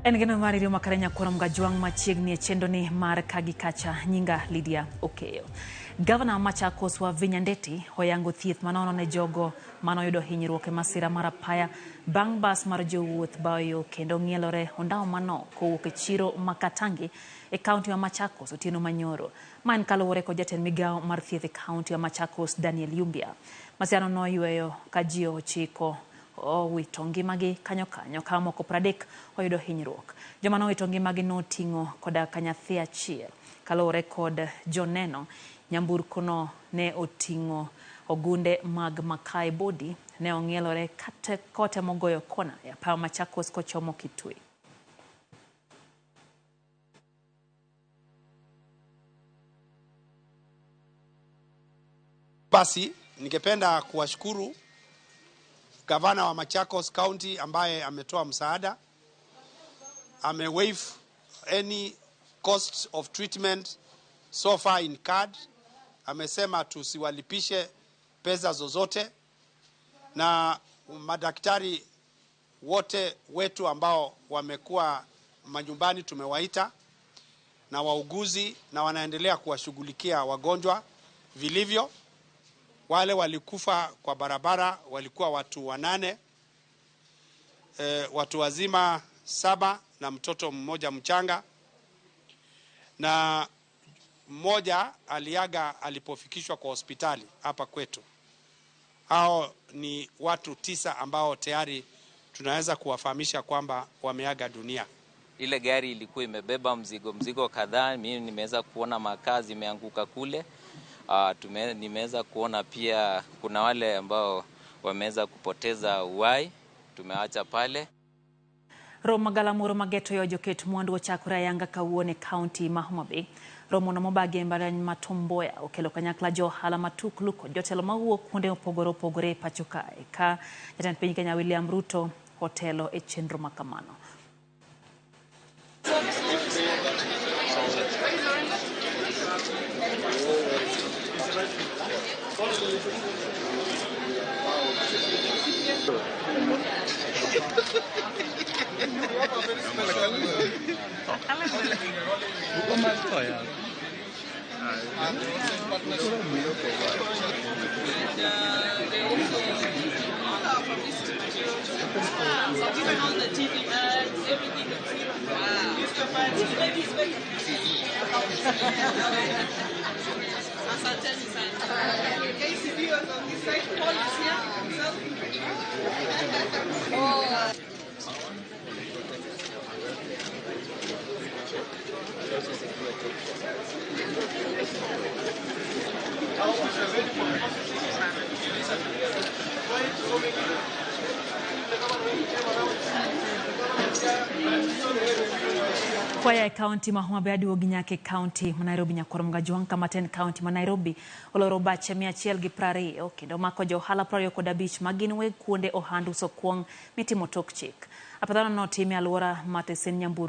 En geno mar iriyo makare nyakwar Mgajwang' machiegni e chenroni mar ka gi kacha. Nyinga Lydia Okeyo. Gavana Machakos Wavinya Ndeti oyango thieth manono ne jogo manoyudo hinyruok e masira mar apaya bang' bas mar jowuoth bayo yo kendo ng'ielore ondawo manok kowuok e chiro ma Katangi e kaunti ma Machakos otieno manyoro. Ma en kaluwore kod jatend migawo mar thieth e kaunti ma Machakos Daniel Yumbia. Masirano noyweyo ka ji 9 owito ngimagi kanyo kanyo ka moko 30 oyudo hinyruok. Joma nowito ngimagi noting'o koda ka nyathi achiel. Kaluwore kod joneno, nyamburkono ne oting'o ogunde mag makaa e bodi, ne ong'ielore kotemo goyo kona e apaya Machakos kochomo Kitui. Basi ningependa kuwashukuru gavana wa Machakos County ambaye ametoa msaada, ame waive any cost of treatment so far in card. Amesema tusiwalipishe pesa zozote, na madaktari wote wetu ambao wamekuwa manyumbani tumewaita na wauguzi, na wanaendelea kuwashughulikia wagonjwa vilivyo. Wale walikufa kwa barabara walikuwa watu 8, watu wazima 7 na mtoto mmoja mchanga, na mmoja aliaga alipofikishwa kwa hospitali hapa kwetu. Hao ni watu 9 ambao tayari tunaweza kuwafahamisha kwamba wameaga dunia. Ile gari ilikuwa imebeba mzigo kadhaa. Mimi nimeweza kuona makaa zimeanguka kule. Nimeweza kuona pia kuna wale ambao wameweza kupoteza uhai, tumeacha pale. Romo galamoro mageto yo joket mwandu ochakore ayanga kawuono e kaunti ma Homa Bay. Romo no mobagi e mbalariany ma Tom Mboya okelo kanyakla jo ohala matuklu kod jotelo mawuok kuonde mopogore opogore e pacho kae, ka jatend piny Kenya William Ruto otelo e chenro makamano. Kwaya e kaunti ma Homa Bay aduogi nyaka e kaunti ma Nairobi. Nyakwar Mgajwang' kama ten kaunti ma Nairobi oloro bache 120 kendo mako jo ohala 25 ma gin weg kuonde ohand uso kuong' mitimo tok chik. Apadhano notime alwora ma Tesen Nyambur.